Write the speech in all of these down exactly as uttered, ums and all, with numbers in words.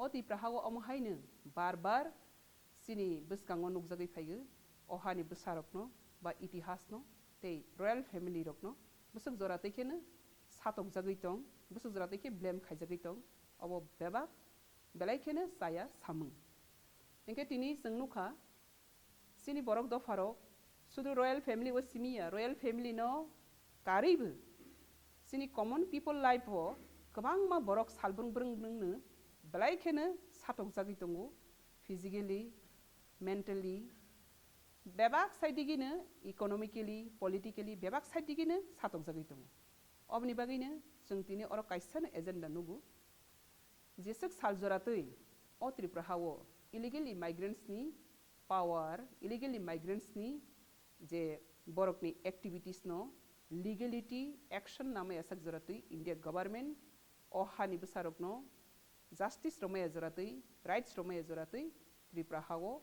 O Tipra ha o omo haino bar bar chini bwskango nukjagwi phaigo, o hani bwsarokno ba itihasno tei royal family rokno bwswk jora twi kheno satokjagwi tong, bwswk jora twi khe blame khaijagwi tong, obo bebak belai kheno chaya samung. Hinkhe tini chwng nukha, chini borok dopharok sudu royal family o simi ya, royal family no karwibo chini common people life o kwbangma borok salbrung brung brung no belai kheno satokjagwi tongo, physically, mentally, bebak side digino, economically, politically bebak side digino satokjagwi tongo. Oboni bagwino chwng tini oro kaisano agenda nugo. Jeswk sal jora twi o Tripura ha o illegal immigrants ni power, illegal immigrants ni je borok ni activities no legality action namaya sak jora twi India government o hani bwsarok no justice romaya jora twi, rights romaya jora twi Tripura ha o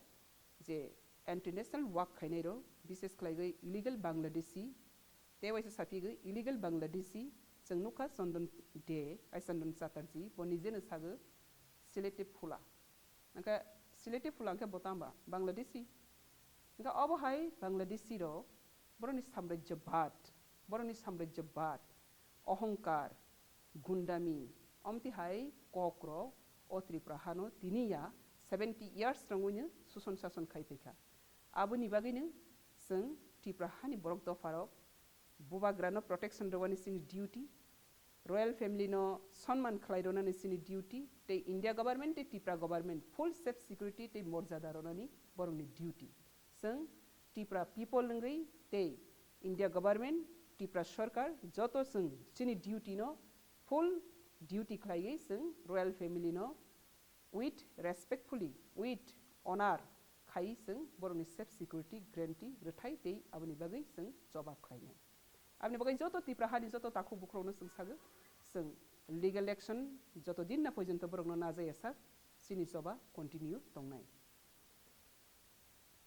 je anti national work khainai rok, bises khlaiwi illegal Bangladeshi, tei waisa sapigwi illegal Bangladeshi, chwng nukha Chandan De, ai Chandan Chatterjee, bo nijeno sago Silete Phula. Hwnkhe Silete Phula hwnkhe bo tamba Bangladeshi. Hwnkhe obo hai Bangladeshi rok boroni samrajyabad, boroni samrajyabad, ohongkar, gundami, omti hai kok rok o Tripura hano tini ya seventy years rwngwino suson sason khai phaikha. Aboni bagwino chwng Tripura hani borok dopharok bubagrano protection rwnani chini duty, royal family no sonman khlai rwnani chini duty, tei India government tei Tripura government full safe security tei morjada rwnani borokni duty. Chwng Tripura people wngwi tei India government, Tripura sarkar joto chwng chini duty no full duty khlaiwi chwng royal family no with respectfully, with honor khai chwng borokni safe security guarantee rwthai tei aboni bagwi chwng jobab khlainai. Aboni bagwi joto Tripura hani joto takhuk bukhurokno chwng sago, chwng legal action joto din na porjonto borokno najaya sak chini choba continue tongnai.